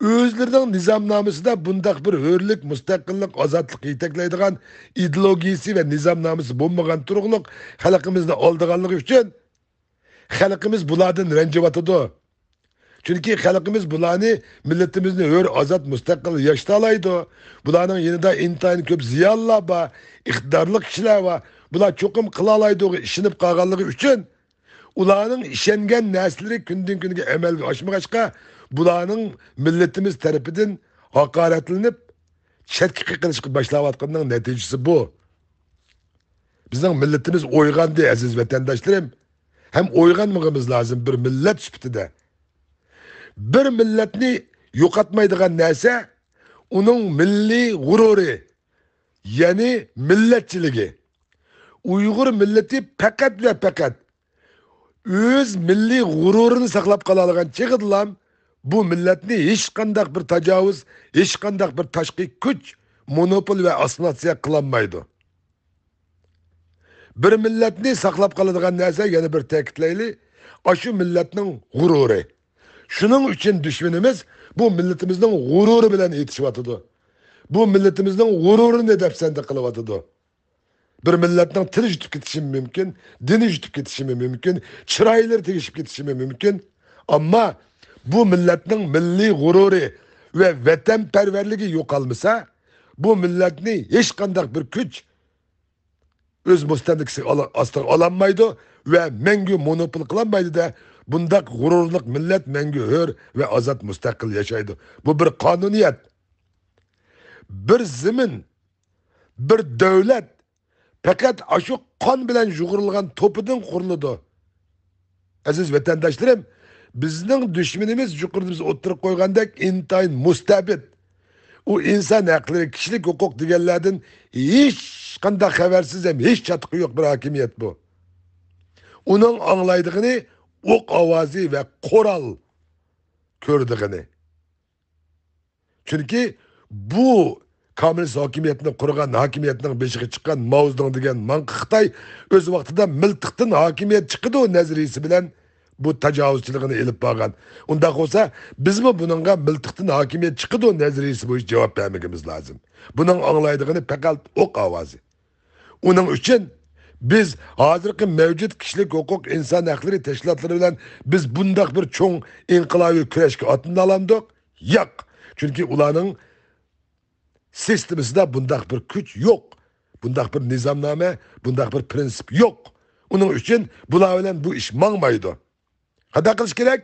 ئۆزلىرىنىڭ نىزامنامىسىدا بۇنداق بىر ھۆرلۈك، مۇستەقىللىق، ئازادلىق يېتەكلەيدىغان ئىدېئولوگىيىسى ۋە نىزامنامىسى بولمىغان تۇرۇقلۇق خەلقىمىزنى ئالدىغانلىقى ئۈچۈن، خەلقىمىز بۇلاردىن رەنجىۋاتىدۇ. چۈنكى خەلقىمىز بۇلارنى، مىللىتىمىزنى ھۆر، ئازاد، مۇستەقىل ياشىتالايدۇ. بۇلارنىڭ يېنىدا ئىنتايىن كۆپ زىيالىيلار بار، ئىقتىدارلىق كىشىلەر بار. بۇلار چوقۇم قىلالايدۇغا ئىشىنىپ قالغانلىقى ئۈچۈن، ئۇلارنىڭ ئىشەنگەن نەرسىلىرى كۈندىن-كۈنگە ئەمەلگە ئاشمىغاچقا، بۇلارنىڭ مىللىتىمىز تەرىپىدىن ھاقارەتلىنىپ، چەتكە قېقىلىشقا باشلاۋاتقىنىنىڭ نەتىجىسى بۇ. بىزنىڭ مىللىتىمىز ئويغاندى، ئەزىز ۋەتەنداشلىرىم. ھەم ئويغانمىقىمىز لازىم بىر مىللەت سۈپىتىدە. بىر مىللەتنى يوقاتمايدىغان نەرسە ئۇنىڭ مىللىي غۇرۇرى، يەنى مىللەتچىلىكى. ئۇيغۇر مىللىتى پەقەت ۋە پەقەت ئۆز مىللىي غۇرۇرىنى ساقلاپ قالالىغان چېغىدىلا بۇ مىللەتنى ھېچقانداق بىر تاجاۋۇز، ھېچقانداق بىر تاشقى كۈچ مونوپول ۋە ئاسسىمىلياتسىيە قىلالمايدۇ. بىر مىللەتنى ساقلاپ قالىدىغان نەرسە، يەنە بىر تەكىتلەيلى، ئاشۇ مىللەتنىڭ غۇرۇرى. شۇنىڭ ئۈچۈن دۈشمىنىمىز بۇ مىللىتىمىزنىڭ غۇرۇرى بىلەن ئېتىشىۋاتىدۇ. بۇ مىللىتىمىزنىڭ غۇرۇرىنى دەپسەندە قىلىۋاتىدۇ. بىر مىللەتنىڭ تىلى يۈتۈپ كېتىشىمۇ مۇمكىن، دىنى يۈتۈپ كېتىشىمۇ مۇمكىن، چىرايلىرى تېگىشىپ كېتىشىمۇ مۇمكىن. ئەمما بۇ مىللەتنىڭ مىللىي غۇرۇرى ۋە ۋەتەنپەرۋەرلىكى يوقالمىسا، بۇ مىللەتنى ھېچقانداق بىر كۈچ ئۆز مۇستەملىكىسى ئالا-، ئاستىغا ئالالمايدۇ ۋە مەڭگۈ مونوپول قىلالمايدۇ-دە، بۇنداق غۇرۇرلۇق مىللەت مەڭگۈ ھۆر ۋە ئازاد مۇستەقىل ياشايدۇ. بۇ بىر قانۇنىيەت. بىر زېمىن، بىر دۆلەت پەقەت ئاشۇ قان بىلەن يۇغۇرۇلغان توپىدىن قۇرۇلىدۇ. ئەزىز ۋەتەنداشلىرىم، بىزنىڭ دۈشمىنىمىز يۇقىرىدا بىز ئوتتۇرىغا قويغاندەك ئىنتايىن مۇستەبىت. ئۇ ئىنسان ھەقلىرى، كىشىلىك ھوقۇق دېگەنلەردىن ھېچقانداق خەۋەرسىز ھەم ھېچ چاتىقى يوق بىر ھاكىمىيەت بۇ. ئۇنىڭ ئاڭلايدىغىنى ئوق ئاۋازى ۋە قورال كۆرىدىغىنى. چۈنكى بۇ كوممۇنىست ھاكىمىيەتنى قۇرغان، ھاكىمىيەتنىڭ بېشىغا چىققان ماۋزېدۇڭ دېگەن ماڭقا خىتاي ئۆز ۋاقتىدا مىلتىقتىن ھاكىمىيەت چىقىدۇ نەزەرىيىسى بىلەن بۇ تاجاۋۇزچىلىقىنى ئېلىپ بارغان. ئۇنداق بولسا، بىزمۇ بۇنىڭغا مىلتىقتىن ھاكىمىيەت چىقىدۇ نەزەرىيىسى بويىچە جاۋاب بەرمىكىمىز لازىم. بۇنىڭ ئاڭلايدىغىنى پەقەت ئوق ئاۋازى. ئۇنىڭ ئۈچۈن بىز ھازىرقى مەۋجۇت كىشىلىك ھوقۇق، ئىنسان ھەقلىرى تەشكىلاتلىرى بىلەن بىز بۇنداق بىر چوڭ ئىنقىلابىي كۈرەشكە ئاتلىنالامدۇق؟ ياق. چۈنكى ئۇلارنىڭ سىستېمىسىدا بۇنداق بىر كۈچ يوق. بۇنداق بىر نىزامنامە، بۇنداق بىر پىرىنسىپ يوق. ئۇنىڭ ئۈچۈن بۇلار بىلەن بۇ ئىش ماڭمايدۇ. قانداق قىلىش كېرەك؟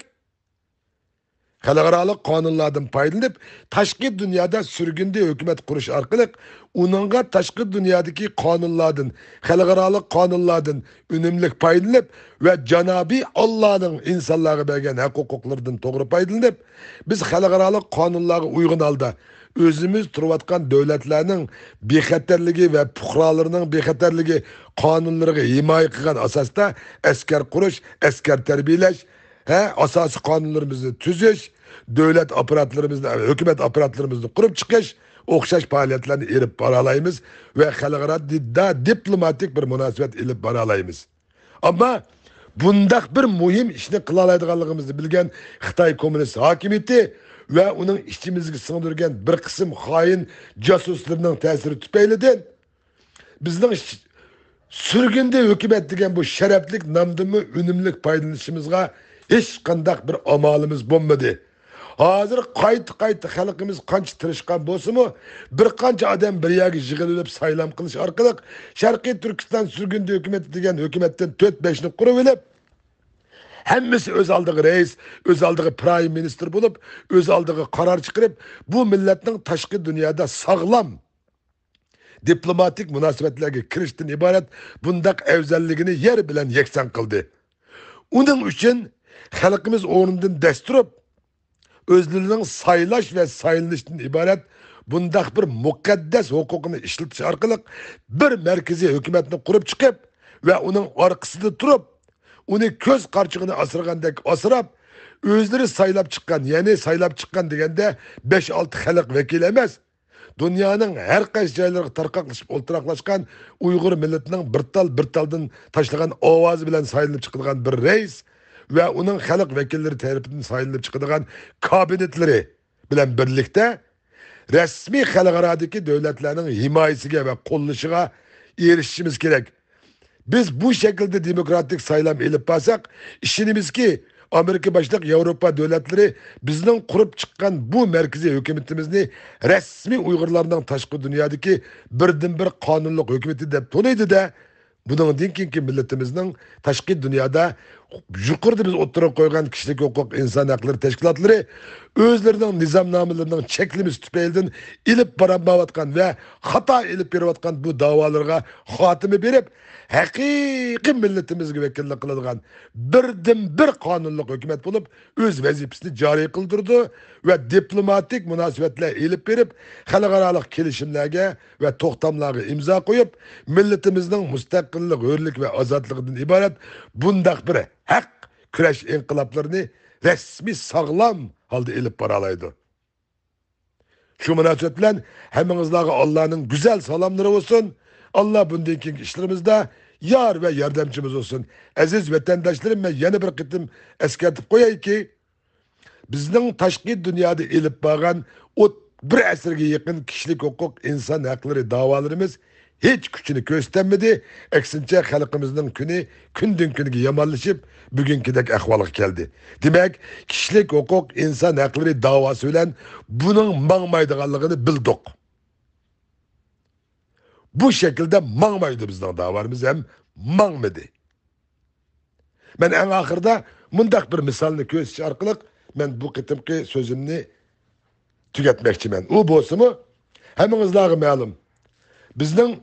خەلقئارالىق قانۇنلاردىن پايدىلىنىپ، تاشقى دۇنيادا سۈرگۈندە ھۆكۈمەت قۇرۇش ئارقىلىق، ئۇنىڭغا تاشقى دۇنيادىكى قانۇنلاردىن، خەلقئارالىق قانۇنلاردىن ئۈنۈملۈك پايدىلىنىپ ۋە جانابىي ئاللانىڭ ئىنسانلارغا بەرگەن ھەق ھوقۇقلىرىدىن توغرا پايدىلىنىپ، بىز خەلقئارالىق قانۇنلارغا ئۇيغۇن ھالدا ئۆزىمىز تۇرۇۋاتقان دۆلەتلەرنىڭ بىخەتەرلىكى ۋە پۇقرالىرىنىڭ بىخەتەرلىكى قانۇنلىرىغا ھىمايە قىلغان ئاساستا ئەسكەر قۇرۇش، ئەسكەر تەربىيەلەش، ھە، ئاساسىي قانۇنلىرىمىزنى تۈزۈش، دۆلەت ئاپپاراتلىرىمىزنى، ھۆكۈمەت ئاپپاراتلىرىمىزنى قۇرۇپ چىقىش، ئوخشاش پائالىيەتلەرنى ئېلىپ بارالايمىز ۋە خەلقئارا دىددا دىپلوماتىك بىر مۇناسىۋەت ئېلىپ بارالايمىز. ئەمما بۇنداق بىر مۇھىم ئىشنى قىلالايدىغانلىقىمىزنى بىلگەن خىتاي كوممۇنىست ھاكىمىيىتى ۋە ئۇنىڭ ئىچىمىزگە سىڭدۈرگەن بىر قىسىم خائىن جاسۇسلىرىنىڭ تەسىرى تۈپەيلىدىن بىزنىڭ ش-، سۈرگۈندە ھۆكۈمەت دېگەن بۇ شەرەپلىك نامدىنمۇ ئۈنۈملۈك پايدىلىنىشىمىزغا ھېچقانداق بىر ئامالىمىز بولمىدى. ھازىر قايتا-قايتا خەلقىمىز قانچە تىرىشقان بولسىمۇ، بىر قانچە ئادەم بىر يەرگە يىغىلىپ سايلام قىلىش ئارقىلىق شەرقىي تۈركىستان سۈرگۈندە ھۆكۈمىتى دېگەن ھۆكۈمەتتىن تۆت بەشنى قۇرۇۋېلىپ، ھەممىسى ئۆز ئالدىغا رەئىس، ئۆز ئالدىغا پرايم مىنىستىر بولۇپ، ئۆز ئالدىغا قارار چىقىرىپ، بۇ مىللەتنىڭ تاشقى دۇنيادا ساغلام دىپلوماتىك مۇناسىۋەتلەرگە كىرىشتىن ئىبارەت بۇنداق ئەۋزەللىكىنى يەر بىلەن يەكسان قىلدى. ئۇنىڭ ئۈچۈن خەلقىمىز ئورنىدىن دەس تۇرۇپ، ئۆزلىرىنىڭ سايلاش ۋە سايلىنىشتىن ئىبارەت بۇنداق بىر مۇقەددەس ھوقۇقىنى ئىشلىتىش ئارقىلىق بىر مەركىزىي ھۆكۈمەتنى قۇرۇپ چىقىپ ۋە ئۇنىڭ ئارقىسىدا تۇرۇپ، ئۇنى كۆز قارىچۇقىنى ئاسرىغاندەك ئاسراپ، ئۆزلىرى سايلاپ چىققان، يەنى سايلاپ چىققان دېگەندە بەش-ئالتە خەلق ۋەكىلى ئەمەس، دۇنيانىڭ ھەر قايسى جايلىرىغا تارقاقلىشىپ ئولتۇراقلاشقان ئۇيغۇر مىللىتىنىڭ بىر تال، بىر تالدىن تاشلىغان ئاۋازى بىلەن سايلىنىپ چىقىدىغان بىر رەئىس ۋە ئۇنىڭ خەلق ۋەكىللىرى تەرىپىدىن سايلىنىپ چىقىدىغان كابىنېتلىرى بىلەن بىرلىكتە رەسمىي خەلقئارادىكى دۆلەتلەرنىڭ ھىمايىسىگە ۋە قوللىشىغا ئېرىشىشىمىز كېرەك. بىز بۇ شەكىلدە دېموكراتىك سايلام ئېلىپ بارساق، ئىشىنىمىزكى، ئامېرىكا باشلىق ياۋروپا دۆلەتلىرى بىزنىڭ قۇرۇپ چىققان بۇ مەركىزىي ھۆكۈمىتىمىزنى رەسمىي ئۇيغۇرلارنىڭ تاشقى دۇنيادىكى بىردىنبىر قانۇنلۇق ھۆكۈمىتى دەپ تونۇيدۇ-دە، بۇنىڭدىن كېيىنكى مىللىتىمىزنىڭ تاشقى دۇنيادا يۇقىرىدا بىز ئوتتۇرىغا قويغان كىشىلىك ھوقۇق، ئىنسان ھەقلىرى تەشكىلاتلىرى ئۆزلىرىنىڭ نىزامنامىلىرىنىڭ چەكلىمىسى تۈپەيلىدىن ئېلىپ بارالمايۋاتقان ۋە خاتا ئېلىپ بېرىۋاتقان بۇ داۋالىرىغا خاتىمە بېرىپ، ھەقىقىي مىللىتىمىزگە ۋەكىللىك قىلىدىغان بىردىنبىر قانۇنلۇق ھۆكۈمەت بولۇپ، ئۆز ۋەزىپىسىنى جارى قىلدۇرىدۇ ۋە دىپلوماتىك مۇناسىۋەتلەر ئېلىپ بېرىپ، خەلقئارالىق كېلىشىملەرگە ۋە توختاملارغا ئىمزا قويۇپ، مىللىتىمىزنىڭ مۇستەقىللىق، ھۆرلۈك ۋە ئازادلىقىدىن ئىبارەت بۇنداق بىر ھەق كۈرەش ئىنقىلابلىرىنى رەسمىي ساغلام ھالدا ئېلىپ بارالايدۇ. شۇ مۇناسىۋەت بىلەن ھەممىڭىزلارغا ئاللانىڭ گۈزەل سالاملىرى بولسۇن. ئاللا بۇندىن كېيىنكى ئىشلىرىمىزدا يار ۋە ياردەمچىمىز بولسۇن. ئەزىز ۋەتەنداشلىرىم، مەن يەنە بىر قېتىم ئەسكەرتىپ قويايكى، بىزنىڭ تاشقى دۇنيادا ئېلىپ بارغان ئوت-، بىر ئەسىرگە يېقىن كىشىلىك ھوقۇق، ئىنسان ھەقلىرى داۋالىرىمىز ھېچ كۈچىنى كۆرسىتەلمىدى. ئەكسىنچە، خەلقىمىزنىڭ كۈنى كۈندىن-كۈنگە يامانلىشىپ، بۈگۈنكىدەك ئەھۋالغا كەلدى. دېمەك، كىشىلىك ھوقۇق، ئىنسان ھەقلىرى داۋاسى بىلەن بۇنىڭ ماڭمايدىغانلىقىنى بىلدۇق. بۇ شەكىلدە ماڭمايدۇ، بىزنىڭ داۋالىرىمىز ھەم ماڭمىدى. مەن ئەڭ ئاخىرىدا مۇنداق بىر مىسالنى كۆرسىتىش ئارقىلىق مەن بۇ قېتىمقى سۆزۈمنى تۈگەتمەكچىمەن. ئۇ بولسىمۇ، ھەممىڭىزلارغا مەلۇم، بىزنىڭ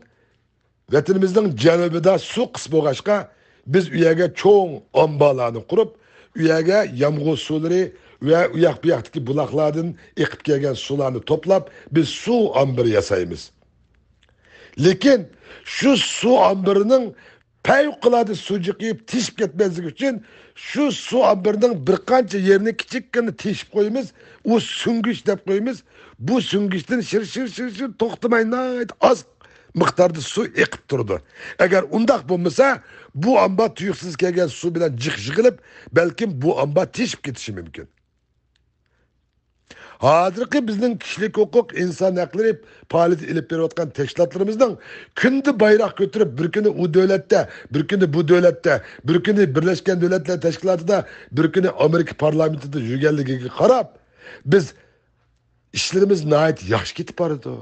ۋەتىنىمىزنىڭ جەنۇبىدا سۇ قىس بولغاچقا، بىز ئۇ يەرگە چوڭ ئامبارلارنى قۇرۇپ، ئۇ يەرگە يامغۇر سۇلىرى ۋە ئۇ ياق بۇ ياقتىكى بۇلاقلاردىن ئېقىپ كەلگەن سۇلارنى توپلاپ، بىز سۇ ئامبىرى ياسايمىز. لېكىن شۇ سۇ ئامبىرىنىڭ پەۋقۇلئاددە سۇ جىقىيىپ تېشىپ كەتمەسلىكى ئۈچۈن، شۇ سۇ ئامبىرىنىڭ بىر قانچە يېرىنى كىچىككىنە تېشىپ قويىمىز، ئۇ سۈڭگۈچ دەپ قويىمىز. بۇ سۈڭگۈچتىن شىر، شىر، شىر، شىر توختىماي ناھايىتى ئاز مىقداردا سۇ ئېقىپ تۇرىدۇ. ئەگەر ئۇنداق بولمىسا، بۇ ئامبار تۇيۇقسىز كەلگەن سۇ بىلەن جىق يىغىلىپ، بەلكىم بۇ ئامبار تېشىپ كېتىشى مۇمكىن. ھازىرقى بىزنىڭ كىشىلىك ھوقۇق، ئىنسان ھەقلىرى پائالىيىتى ئېلىپ بېرىۋاتقان تەشكىلاتلىرىمىزنىڭ كۈندە بايراق كۆتۈرۈپ، بىر كۈنى ئۇ دۆلەتتە، بىر كۈنى بۇ دۆلەتتە، بىر كۈنى بىرلەشكەن دۆلەتلەر تەشكىلاتىدا، بىر كۈنى ئامېرىكا پارلامېنتىدا يۈرگەنلىكىگە قاراپ، بىز ئىشلىرىمىز ناھايىتى ياخشى كېتىپ بارىدۇ.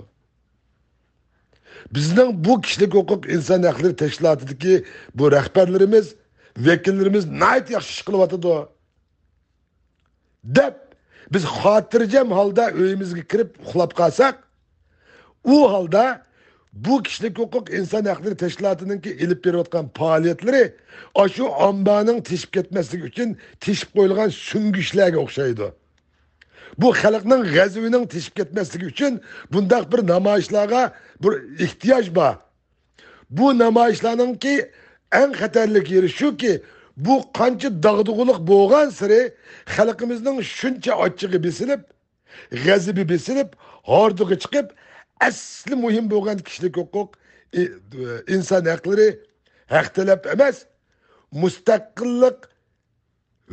بىزنىڭ بۇ كىشىلىك ھوقۇق، ئىنسان ھەقلىرى تەشكىلاتىدىكى بۇ رەھبەرلىرىمىز، ۋەكىللىرىمىز ناھايىتى ياخشى ئىش قىلىۋاتىدۇ، دەپ، بىز خاتىرجەم ھالدا ئۆيىمىزگە كىرىپ ئۇخلاپ قالساق، ئۇ ھالدا بۇ كىشىلىك ھوقۇق، ئىنسان ھەقلىرى تەشكىلاتىنىڭكى ئېلىپ بېرىۋاتقان پائالىيەتلىرى ئاشۇ ئامبارنىڭ تېشىپ كەتمەسلىكى ئۈچۈن تېشىپ قويۇلغان سۈڭگۈچلەرگە ئوخشايدۇ. بۇ خەلقنىڭ غەزىپىنىڭ تېشىپ كەتمەسلىكى ئۈچۈن بۇنداق بىر نامايىشلارغا بىر ئېھتىياج بار. بۇ نامايىشلارنىڭكى ئەڭ خەتەرلىك يېرى شۇكى، بۇ قانچە داغدۇغىلىق بولغانسېرى خەلقىمىزنىڭ شۇنچە ئاچچىقى بېسىلىپ، غەزىپى بېسىلىپ، ھاردۇقى چىقىپ، ئەسلى مۇھىم بولغان كىشىلىك ھوقۇق، ئى-، ئىنسان ھەقلىرى، ھەق تەلەپ ئەمەس، مۇستەقىللىق،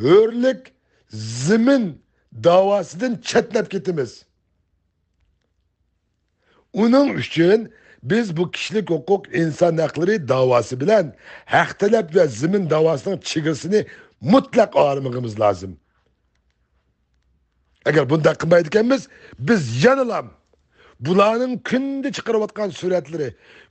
ھۆرلۈك، زېمىن داۋاسىدىن چەتنەپ كېتىمىز. ئۇنىڭ ئۈچۈن بىز بۇ كىشىلىك ھوقۇق، ئىنسان ھەقلىرى داۋاسى بىلەن ھەق تەلەپ ۋە زېمىن داۋاسىنىڭ چېگرىسىنى مۇتلەق ئايرىمىغىمىز لازىم. ئەگەر بۇنداق قىلمايدىكەنمىز، بىز يەنىلا بۇلارنىڭ كۈندە چىقىرىۋاتقان سۈرەتلىرى،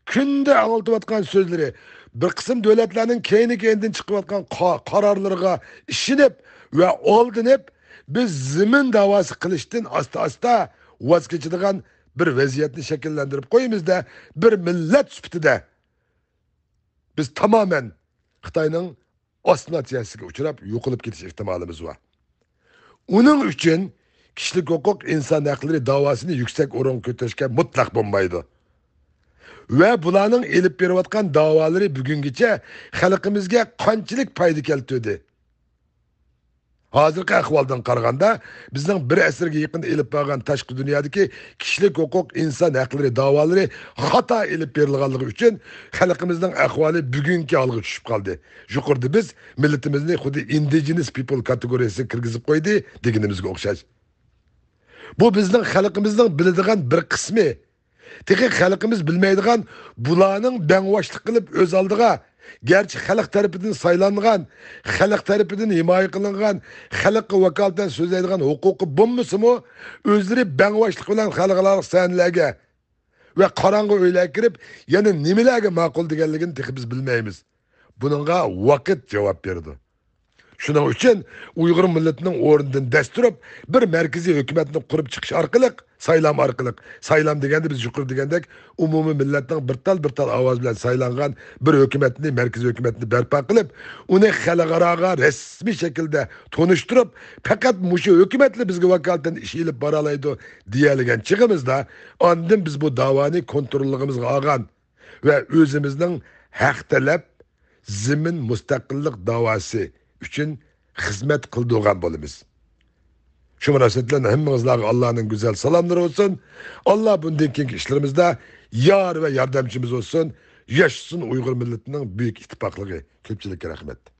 كۈندە ئاڭلىتىۋاتقان سۆزلىرى، بىر قىسىم دۆلەتلەرنىڭ كەينى-كەينىدىن چىقىۋاتقان قا-، قارارلىرىغا ئىشىنىپ ۋە ئالدىنىپ، بىز زېمىن داۋاسى قىلىشتىن ئاستا-ئاستا ۋاز كېچىدىغان بىر ۋەزىيەتنى شەكىللەندۈرۈپ قويىمىز-دە، بىر مىللەت سۈپىتىدە بىز تامامەن خىتاينىڭ ئاسسىمىلياتسىيەسىگە ئۇچراپ، يوقىلىپ كېتىش ئېھتىمالىمىز بار. ئۇنىڭ ئۈچۈن كىشىلىك ھوقۇق، ئىنسان ھەقلىرى داۋاسىنى يۈكسەك ئورۇنغا كۆتۈرۈشكە مۇتلەق بولمايدۇ. ۋە بۇلارنىڭ ئېلىپ بېرىۋاتقان داۋالىرى بۈگۈنگىچە خەلقىمىزگە قانچىلىك پايدا كەلتۈردى؟ ھازىرقى ئەھۋالدىن قارىغاندا، بىزنىڭ بىر ئەسىرگە يېقىن ئېلىپ بارغان تاشقى دۇنيادىكى كىشىلىك ھوقۇق، ئىنسان ھەقلىرى داۋالىرى خاتا ئېلىپ بېرىلغانلىقى ئۈچۈن خەلقىمىزنىڭ ئەھۋالى بۈگۈنكى ھالغا چۈشۈپ قالدى. يۇقىرىدا بىز مىللىتىمىزنى خۇددى ئىندىجېنىس پىپل كاتېگورىيەسىگە كىرگۈزۈپ قويدى دېگىنىمىزگە ئوخشاش. بۇ بىزنىڭ خەلقىمىزنىڭ بىلىدىغان بىر قىسمى. تېخى خەلقىمىز بىلمەيدىغان، بۇلارنىڭ بەڭباشلىق قىلىپ ئۆز ئالدىغا، گەرچە خەلق تەرىپىدىن سايلانغان، خەلق تەرىپىدىن ھىمايە قىلىنغان، خەلققە ۋاكالىتەن سۆزلەيدىغان ھوقۇقى بولمىسىمۇ، ئۆزلىرى بەڭباشلىق بىلەن خەلقئارالىق سەھنىلەرگە ۋە قاراڭغۇ ئۆيلەرگە كىرىپ، يەنە نېمىلەرگە ماقۇل دېگەنلىكىنى تېخى بىز بىلمەيمىز. بۇنىڭغا ۋاقىت جاۋاب بېرىدۇ. شۇنىڭ ئۈچۈن ئۇيغۇر مىللىتىنىڭ ئورنىدىن دەس تۇرۇپ، بىر مەركىزىي ھۆكۈمەتنى قۇرۇپ چىقىش ئارقىلىق، سايلام ئارقىلىق، سايلام دېگەندە بىز يۇقىرىدا دېگەندەك ئومۇمىي مىللەتنىڭ بىر تال، بىر تال ئاۋازى بىلەن سايلانغان بىر ھۆكۈمەتنى، مەركىزىي ھۆكۈمەتنى بەرپا قىلىپ، ئۇنى خەلقئاراغا رەسمىي شەكىلدە تونۇشتۇرۇپ، پەقەت مۇشۇ ھۆكۈمەتلا بىزگە ۋاكالىتەن ئىش ئېلىپ بارالايدۇ دېيەلىگەن چېغىمىزدا، ئاندىن بىز بۇ داۋانى كونتروللۇقىمىزغا ئالغان ۋە ئۆزىمىزنىڭ ھەق تەلەپ، زېمىن مۇستەقىللىق داۋاسى ئۈچۈن خىزمەت قىلىدىغان بولىمىز. شۇ مۇناسىۋەت بىلەن ھەممىڭىزلارغا ئاللانىڭ گۈزەل سالاملىرى بولسۇن. ئاللا بۇندىن كېيىنكى ئىشلىرىمىزدا يار ۋە ياردەمچىمىز بولسۇن. ياشىسۇن ئۇيغۇر مىللىتىنىڭ بۈيۈك ئىتتىپاقلىقى. كۆپچىلىككە رەھمەت.